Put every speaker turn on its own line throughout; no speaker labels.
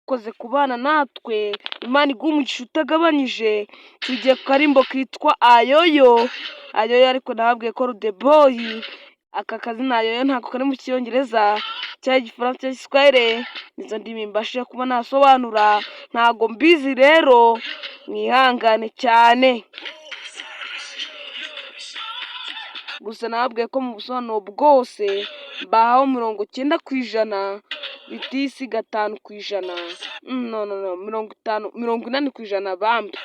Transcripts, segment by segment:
Wakoze kubana natwe, Imana iguhe umugisha utagabanyije. Tugiye ku karimbo kitwa Ayoyo. Ayoyo, ariko nababwiye ko Rudeboy, aka kazina Ayoyo ntabwo kari mu Cyongereza cyangwa Igifaransa cyangwa Igiswahili, nizo ndimi mbashije kuba nasobanura, ntabwo mbizi rero, mwihangane cyane. Gusa nababwiye ko mu busobanuro bwose mbahaho 90%, bitisi 5%, no no no, 50, 80% bambi,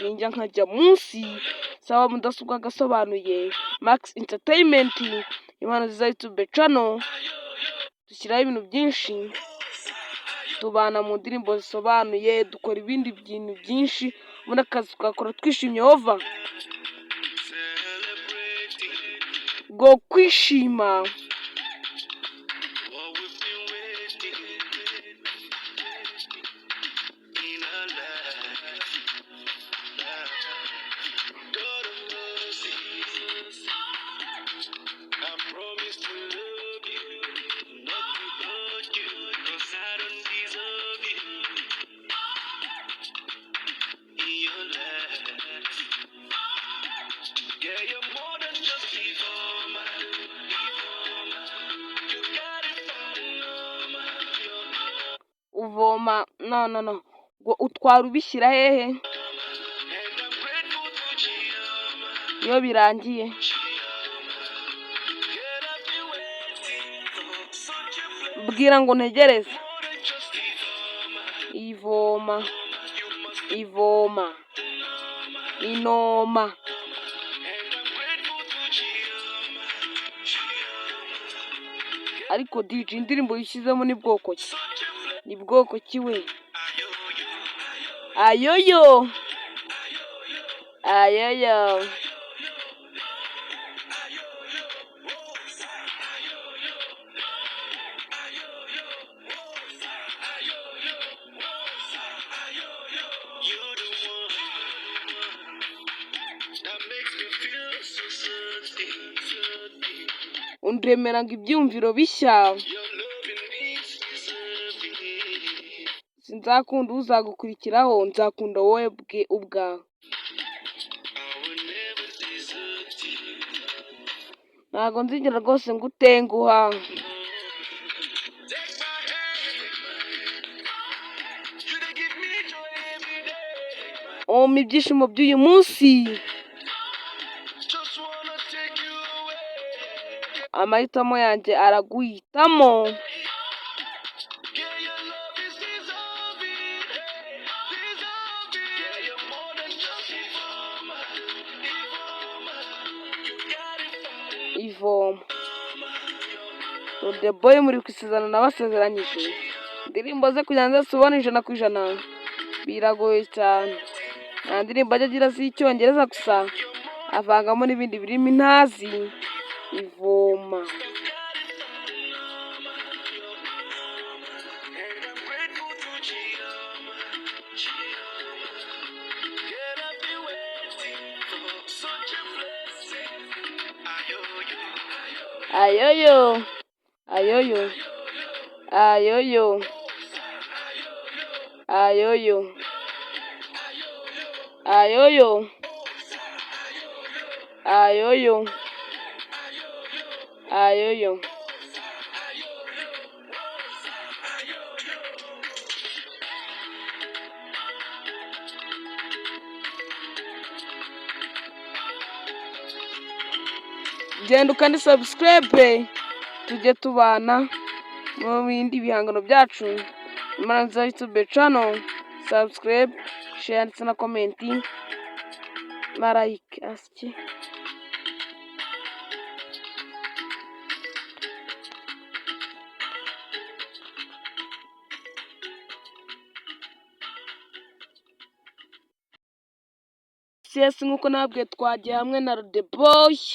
ninjya nkajya munsi. Sawa, mudasobwa agasobanuye Max Entertainment, impano nziza, YouTube channel dushyiraho ibintu byinshi, tubana mu ndirimbo zisobanuye, dukora ibindi bintu byinshi, ubundi akazi tugakora twishimye. Over go kwishima.
What we've been waiting in our life. God of mercy, I promise to love you, not to hurt you, 'cause I don't deserve you in your life. Yeah, you're more than just Ifeoma. You got it from Noma.
Uvoma, no no no, ngo utwara ubishyira hehe?
And I'm grateful to Chioma.
Iyo birangiye.
Girl, I've been waiting for such a blessing.
Bwira ngo ntegereze.
More than just Ifeoma.
Ivoma.
You must
Ivoma inoma.
And I'm grateful to Chioma. Chioma.
Ariko DJ, indirimbo yishyizemo ni bwoko ki?
Such a blessing.
Ni bwoko ki we?
Ayoyo.
Ayoyo, ayoyo.
You're the one that makes me feel so certain.
Undemera ngo ibyumviro bishya.
Your loving is deserving.
Sinzakunda uzagukurikiraho, nzakunda wowe bwe ubwawe.
I will never desert you.
Ntabwo nzigera rwose ngutenguha.
Take my hand. You dey give me joy every day.
Umpa ibyishimo by'uyu munsi.
Just wanna take you away.
Amahitamo yanjye araguhitamo.
Yeah, your love is deserving. Deserving. Yeah, you're more than just Ifeoma. Ifeoma. You got it from
Ivoma The Boy, muri ku isezerano nabasezeranyije, indirimbo ze kugira ngo zisobanure 100% biragoye cyane. Nta ndirimbo ajya agira z'Icyongereza gusa, avangamo n'ibindi birimo intazi. Ivoma.
And I'm grateful to Chioma. Chioma. Girl, I've been waiting for such a blessing. Ayoyo.
Ayoyo, ayoyo, ayoyo, ayoyo, ayoyo, ayoyo, ayoyo. Genda ukande subscribe, tujye tubana mu bindi bihangano byacu. Imana nziza YouTube channel, subscribe, share ndetse na comment na like. Asiki CS, nk'uko nababwiye, twagiye hamwe na Rudeboy.